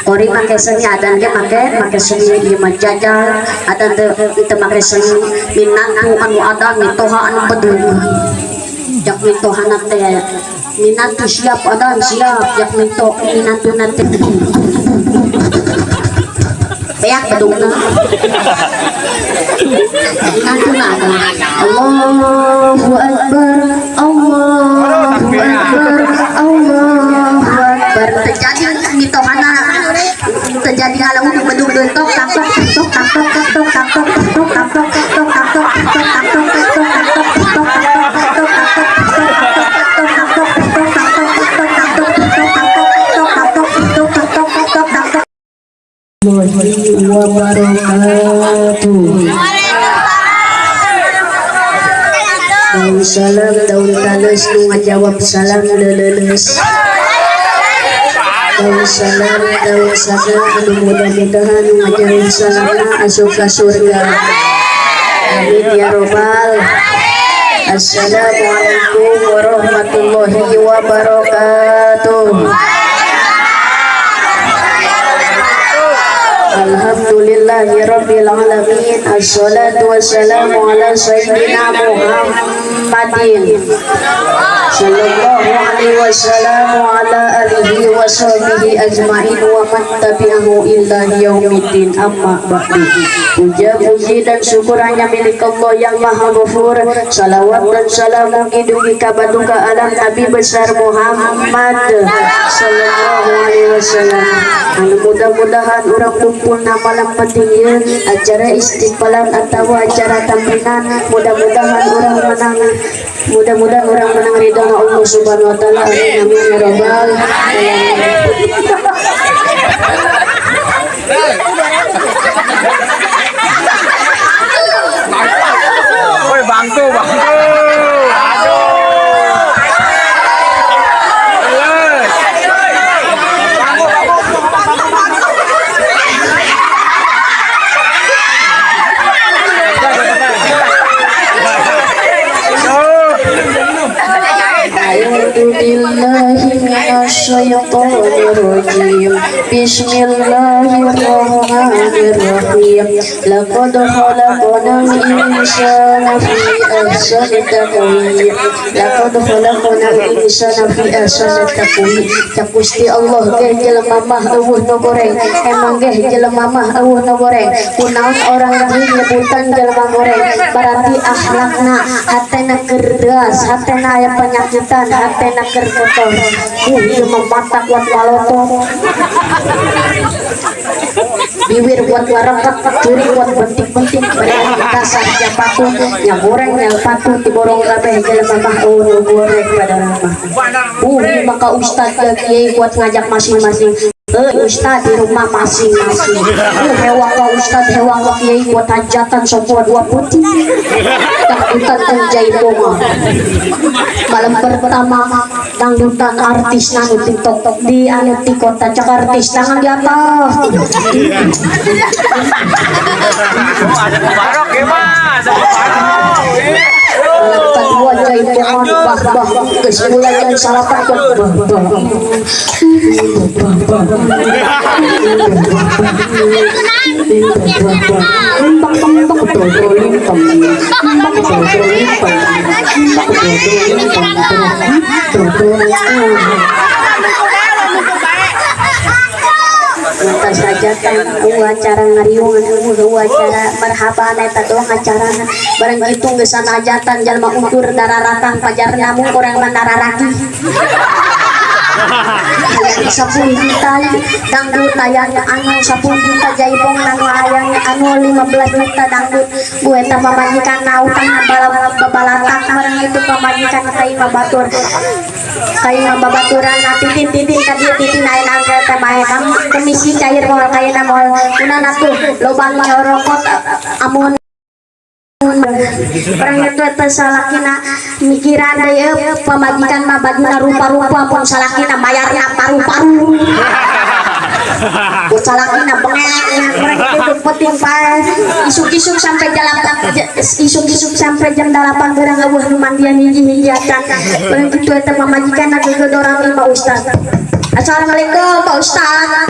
Ori make seni, adan ge make make seni. Ieu mah jajal adan teu teu make seni. Minantu anu adan, mitoha anu bedug. Jak mitohana teh, "Minantu siap adan?" "Siap." Jak minantuna teh, beak bedugna. Minantuna adan, "Allahu Akbar, Allahu Akbar, Allahu Akbar." Terjadi mitohana terjadi ngalamun bedug tok tak tok tok tak tok tok tak tok tok tak tok tok tak tok tok tak tok tok tak tok tok tak tok tok tak tok tok tak tok tok tak tok tok tak tok tok tak tok tok tak tok tak tok. Wabarakatuh. Daun salam daun tales, nu ngajawab salam leuleus. Daun salam daun sada, anu mudah-mudahan nu ngajawab salamna asup ka surga. Amin ya robbal. Assalamualaikum warahmatullahi wabarakatuh. Alhamdulillahi rabbil alamin. Assalatu wassalamu ala sayyidina Muhammadin sallallahu alaihi wasallam wa ala alihi wa sahbihi ajmain wa man tabi'ahu illa yaumiddin. Amma ba'du. Puja, puji dan syukur hanya milik Allah yang Maha Ghafur. Salawat dan salam mugi dugi ka baduka alam Nabi besar Muhammad sallallahu alaihi wasallam. Anu mudah-mudahan urang kumpulna malam penting ieu, acara istiqbalan atau acara tampinan, mudah-mudahan urang menang, mudah-mudahan urang menang ridho Allah Subhanahu wa taala. Amin amin ya rabbal alamin. Woi, bangku, bangku. Aduh. Les. Bangku, bangku. أعوذ بالله من الشيطان الرجيم. بسم الله الرحمن الرحيم. لقد خلقنا الإنسان في أحسن تقويم. لقد خلقنا الإنسان في أحسن تقويم. Cak Gusti Allah geh, jelema mah euweuh nu goreng. Emang geh jelema mah euweuh nu goreng. Kunaon orang jin nyebutan jelema goreng? Berarti akhlakna, hatena kerdas, hatena aya penyakitan, hatena keur kotor. Ieu mah mata kuat malotot, bibir kuat warekat, curi kuat bentik-bentik. Berarti dasar patuh nya goreng nya patuh diborong kabeh. Jelema mah euweuh nu goreng pada mah. Ieu maka ustad ke kiai kuat ngajak masing-masing. Ustad di rumah masing-masing. Hewang ka ustad, hewang ka kiai buat hajatan sopo dua putih dangdutan teng jaipongan. Malam pertama dangdutan, artis anu TikTok di anu di kota. Cak artis, "Tangan di atas." Oh, ada Mubarak ya, Mas. Ada Mubarak. Malam kedua jaipongan, bah bah, geus mulai jam 9, bah bah bah bah bah bah bah bah bah bah. Lantas hajatan eueuh acara ngariung, eueuh acara marhaban, eta doang acarana. Bareng kitu geus hajatan, jalma undur dararatang pajarna mung kurang mah dararaki. Aya 10 juta dangdut, aya anu 10 juta jaipongan, anu aya anu 15 juta dangdut. Bu, eta pamajikan utang babalatak. Bareng itu pamajikan ka imah batur, ka imah babaturan, titin titin ka dieu, titin aya angka teh bae komisi cair moal kayana moal kunaon atuh loba nu nyorokot. Amun orang itu eta salakina mikiran deui, pamajikan mah bajuna rupa-rupa, mun salakina bayarna paru-paru. Ku salakina bengek mereka itu penting pae. Isuk-isuk sampai jam, isuk-isuk sampai jam 8 berang euweuh nu mandian hiji-hiji acan. Bareng kitu eta pamajikan gegedoran imah ustad. "Assalamualaikum, Pak Ustad."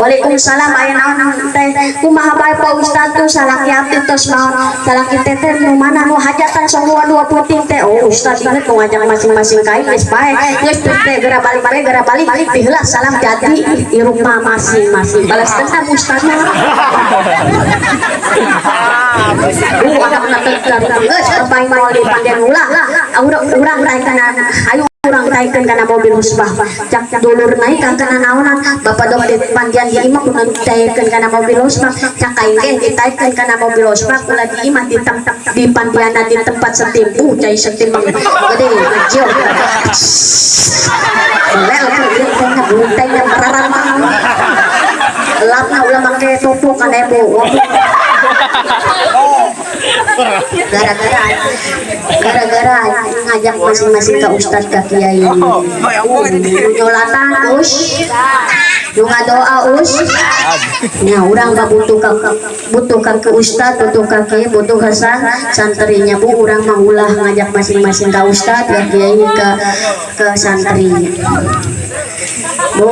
Waalaikumsalam, aya naon teh? Kumaha bae, Pak Ustad? Tuh salaki abdi tos maot. Salaki teteh nu mana nu hajatan sok dua puting teh? Oh, Ustad inget mau ngajak masing-masing kain. Geus bae, geus teh, geura balik bae, geura balik diheula. Salam jadi di rumah masing-masing. Balas dendam Ustad mah. Anak tegar geus bae, moal dipandian ulah. Urang urang taekeun, ayo urang taekeun kana mobil husbah. Cak dulur naik kana naonan, bapak dok dipandian di imah kudu taekeun kana mobil husbah. Cak aing ge ditaekeun kana mobil husbah, ulah di imah, di tempat di pandiana, di tempat setim. Cai setim gede kecil. Lel tuh ieu teh nya teh nya mararan lapna, ulah make tutup kan ebo. Gara-gara ngajak masing-masing ke ustad, ke kiai. Nyolatan us, nu ngadoa us nya. Urang mah butuh ka, butuh ka ke ustad, butuh ka kiai, butuh ka santrinya, Bu. Urang mah ulah ngajak masing-masing ke ustad, ke kiai, ke santrinya. Bu,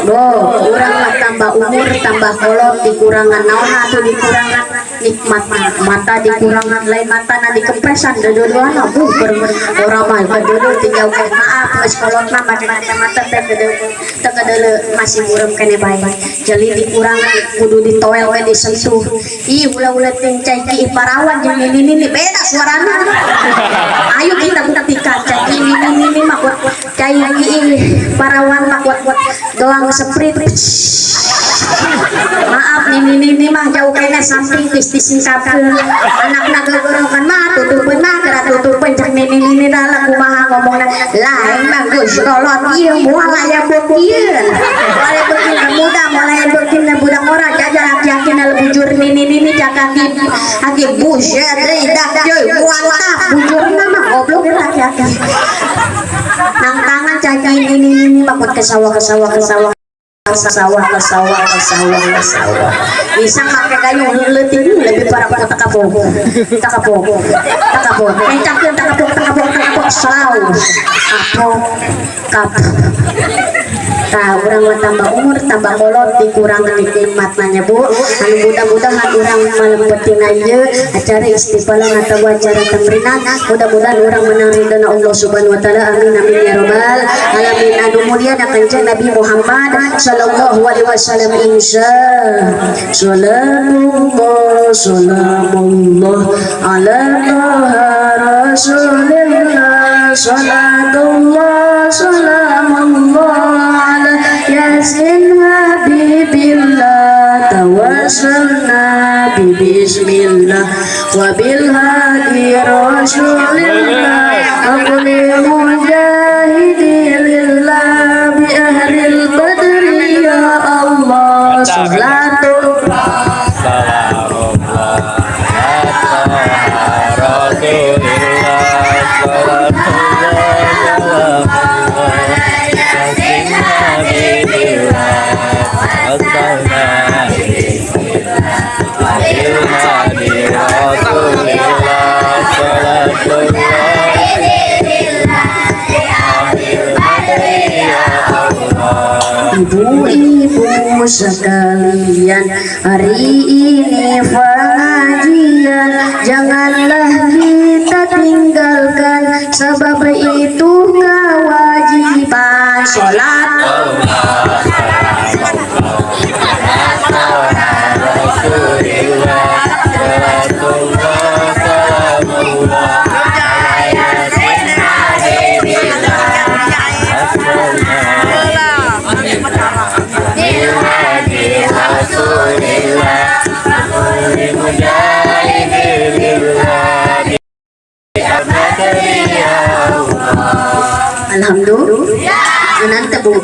bu, urang mah tambah umur, tambah kolot, dikurangan naon atuh? Dikurangan nikmat mata, dikurangan lain mata na dikempresan dua-duana, Bu. Ber orang mah kedua tinjau ke, maaf, geus kolot mah make kacamata teh gede teu kedeuleu, masih burem kene bae. Jadi dikurangan kudu ditoel we, disentuh. Ih, ulah-ulah ting cai ki parawan jeung ini ini beda suarana. Ayo kita buktikan, cai ki ini ini mah kuat, cai ki parawan mah kuat kuat doang sprint. Maaf nih, ini ini mah jauh kene samping geus disingkapkeun. Anakna gegorokan mah tutupeun mah geura tutupeun. Cek nini nini dah kumaha ngomongna lain mah, geus kolot ieu moal aya beukeun, moal beukeun muda, moal aya beukeun budak ora jajar aki-aki na bujur nini nini cak aki aki. Buset euy, dak cuy, mantap bujurna mah, goblok aki-aki nang tangan. Cak ini nini mah ke sawah, ke sawah, ke sawah, ke sawah, ke sawah, ke sawah, ke sawah. Bisa kakek gayung leutik lebih parah ku takapok takapok takapok kencangkeun takapok takapok takapok salau apok kap. Tah, urang mah tambah umur tambah kolot dikurangan nikmat nanya, Bu. Anu mudah-mudahan urang malam penting ieu acara istifalan atau acara tamrinan, mudah-mudahan urang menang ridho Allah Subhanahu wa taala. Amin amin ya rabbal alamin. Anu mulia Kanjeng Nabi Muhammad sallallahu alaihi wasallam. Insya salamullah salamullah ala Rasulillah, salatullah salamullah ala Yasin Habibillah, tawassalna bi bismillah wa bil hadi Rasulillah wa kulli mujahidi lillah bi ahlil badri ya Allah, salatullah. Salamullah Rasulillah, salatullah salamullah Yasin Habibillah, wassalna bil hadi Rasulillah, salatullah ya Allah. Ibu-ibu sekalian, hari ini pengajian janganlah kita tinggalkan, sebab itu kewajiban sholat. Rasulillah, salatullah salamullah Yasin Habibillah, wassalna bil hadi Rasulillah, kulli mujahidin lillah bi ya Allah. Alhamdulillah. Ngeunang teu, Bu?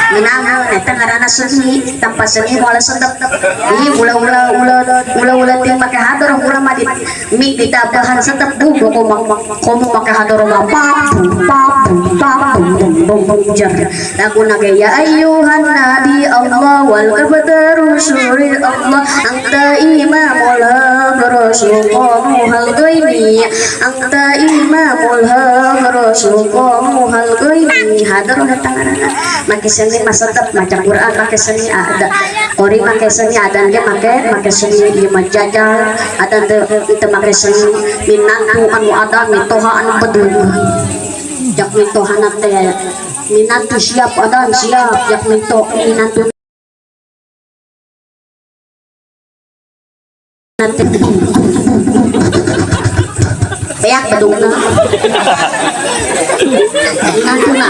Ngeunang eta ngaranna seni. Tanpa seni moal sedep. Ih, ulah-ulah ulah ulah-ulah ting make hadroh, ulah mah di mik ditabahan sedep, Bu. Komo komo make hadroh mah pap pap pap bum bum bum jar. Laguna ge ya ayyuhan nabi Allah wal kabtaru suri Allah anta imamul. sultanuhal ghaimi anta imamul haq sultanuhal ghaimi hadir datang make seni masetep maca Quran make seni ada qori make seni adan ge make seni ieu mah jajal adan teu make seni minantu anu adan mitoha anu bedul jak mitohana teh minantu siap adan siap jak mito minantu nanti peak bedungna minantuna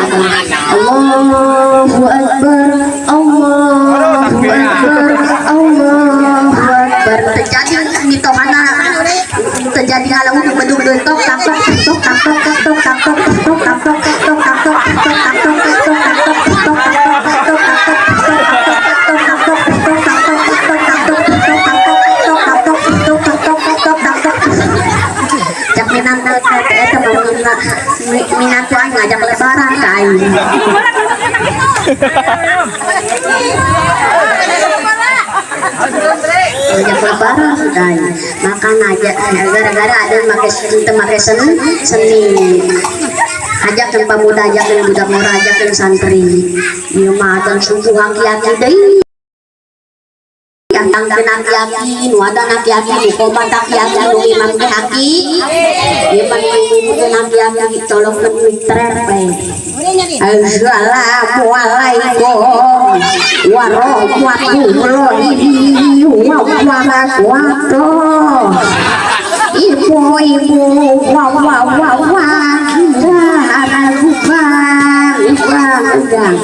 Allahu Akbar Allahu Akbar Allahu Akbar terjadi mitohana terjadi halau bedung tok tak tok tok tak tok tok tak tok tok tak tok tok tak tok tok tak tok tok tak tok tok tak tok tok minantu eta minantu aing ngajak lebaran ka aing. Ngajak lebaran ka aing. Makan aja gara-gara ada make teu make seni. Ajakeun pamuda, ajakeun budak ngora, ajakeun santri. Ieu mah adzan subuh aki-aki deui. Tangkeun aki-aki, nu adan aki-aki, nu komat aki-aki, nu imam ge aki. Ieu mah ngumumkeun aki-aki colokkeun mitrep we. Assalamualaikum warahmatullahi wabarakatuh. Ibu-ibu wa wa wa wa udang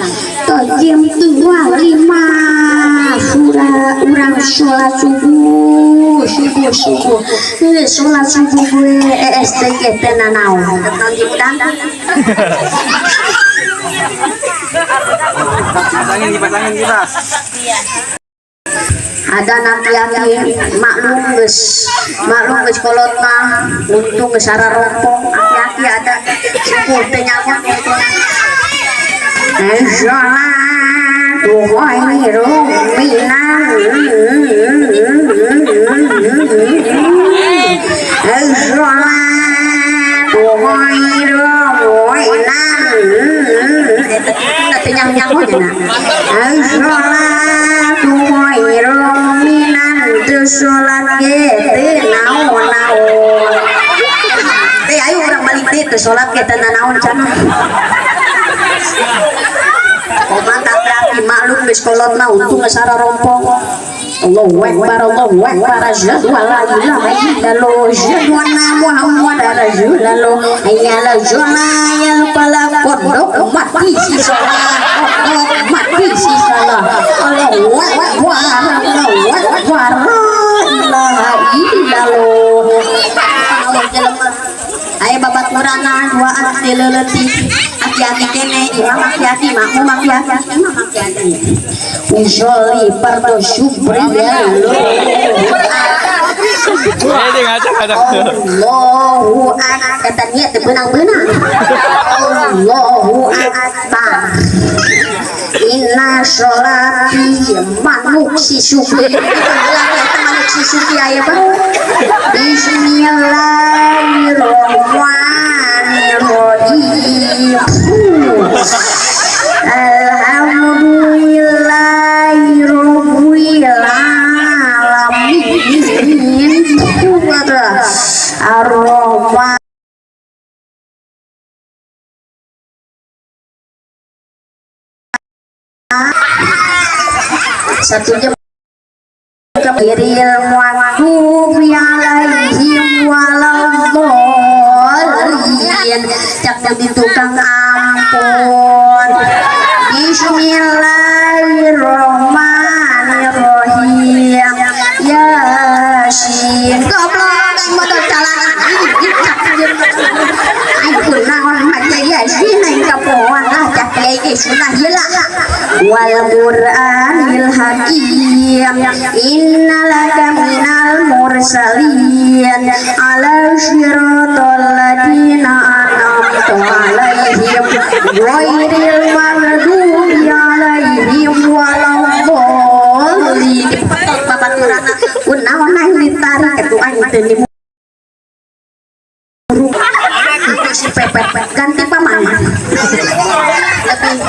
jam 2.05 surah urang sholat subuh subuh subuh sholat subuh gue STG tenanaon naon diundang pasangin kipas ada aki-aki maklum geus kolot mah untung geus rompong aki-aki ada subuh teh nyawa Sholatu khairum minan Sholatu khairum minan eta teh nyaho-nyaho nya Sholatu khairum minan teu salat ge teu naon-naon teh ayo urang balik deui teu salat ge teu nanaon cenah. Komat aki maklum geus kolot mah untung geus rompong. Allahu akbar Allahu akbar asyhadu an la ilaha illallah asyhadu anna Muhammadar rasulullah hayya 'alal shalah ya falah kodok mati si salah kodok mati si salah Allahu akbar Allahu akbar la ilaha illallah. Allah jelema aya babat murana duaan ti leuletik aki-aki kene imam aki-aki makmum aki-aki imam aki-aki usolli fardu syukri ya Allahu akbar kata niat teu beunang-beunang Allahu akbar inna sholati manuk si syukri manuk si syukri aya bang Bismillahirrahmanirrahim. Alhamdulillahirabbil alamin. Ar-Rahman satu jam Iril maghdubi alaihim waladdallin cak di tukang ampun. Bismillahirrahmanirrahim. Yasin goblok aing motor calana aing kunaon maca yasin aing kapoan ah cak kiai ge sunah heula wal qur'anil hakim innalaka minal mursalin ala siratal ladina an'amta alaihim ghairil maghdubi alaihim waladdallin. Dipetot babaturana kunaon aing ditarik atuh aing teu teh si pepet ganti paman lebih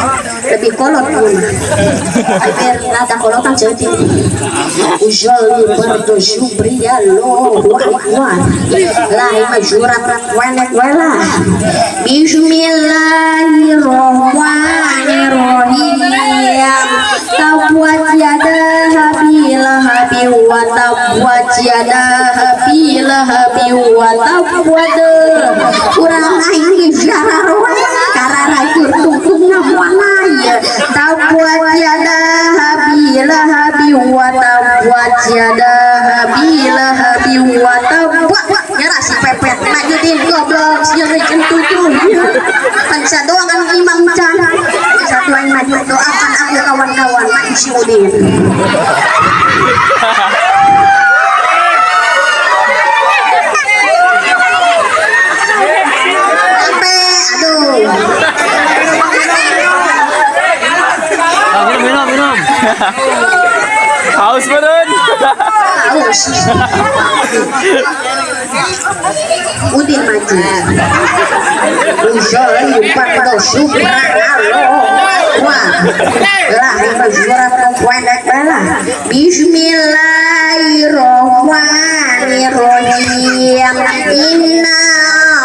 lebih kolot pun biar rada kolotan jadi ujol bardo syubriya Allahu akbar lahi majurat wenek wela. Bismillahirrahmanirrahim. Tabbat yada abi lahabi wa tabbat yada abi lahabi wa tabbat. Urang aing syararoh kararajur tungtungna moal ieu. Tabbat yada abi lahabi wa tabbat yada abi lahabi wa tabbat. Nyerah si pepet majutin goblok sieun tujuh. Pan sadoang anu imam can. Satu aing maju doakan aku kawan-kawan maju si Udin. Sampai aduh. Minum, minum, minum. Haus beren. Haus. Udin maju. Ujol pardo supra Allah. Lah majurat kuenek bala. Bismillahirrahmanirrahim. Inna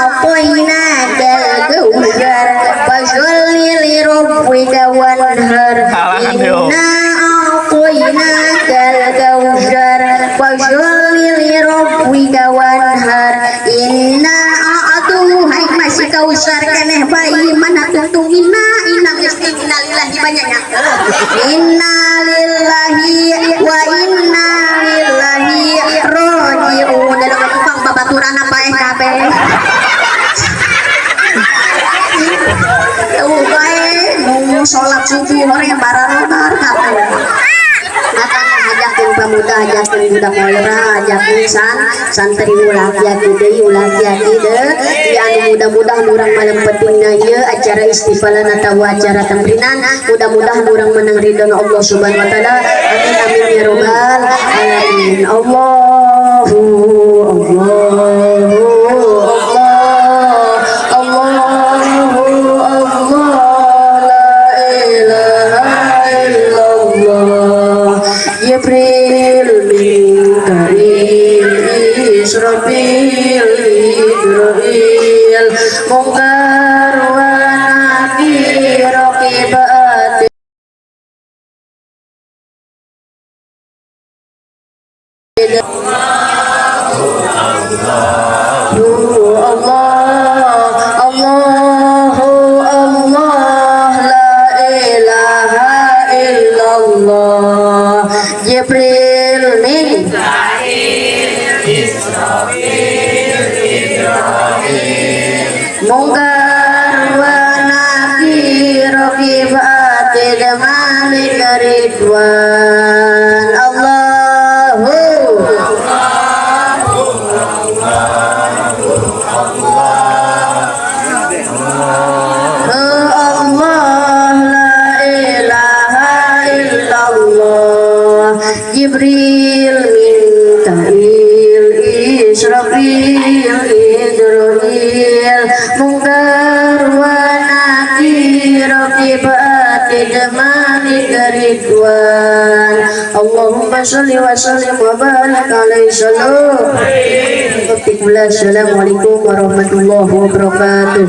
a'tainakal kautsar fasholli li rabbika wanhar. Inna a'tainakal kautsar fasholli li rabbika wanhar. Inna a'tu hai masih kausar keneh bae mana tuntung inna inna geus innalillahi banyaknya. Inna lillahi wa inna ilaihi raji'un. Dalam tukang babaturan apa kabeh. Tuh bae mau salat subuh orang bararodar kabeh. Makanya ajakin pemuda, ajakin budak olera, ajakin santri ulah kiaki deui, ulah kiaki deui. Anu mudah-mudahan urang malam pentingna ieu acara istifalan atawa acara tamrinan, mudah-mudahan urang menang ridho Allah Subhanahu wa taala. Amin amin ya rabbal alamin. Allahu Allahu Allah Allahu Allah la ilaha illallah. Jibril Mikail Israfil Ibrahim Mungkar wa nakir raqib atid. Allah Allahu Allah la ilaha illallah. Jibril Mikail Israfil Ibrahim Mungkar wa nakir raqib atid Malik Ridwan. Allahu Allah la ilaha illallah. Jibril Mikail Israfil Idzrail Mungkar wa nakir raqib atid Malik Ridwan. Allahumma sholli wa sallim wa barik alaihi sallam. Assalamualaikum warahmatullahi wabarakatuh.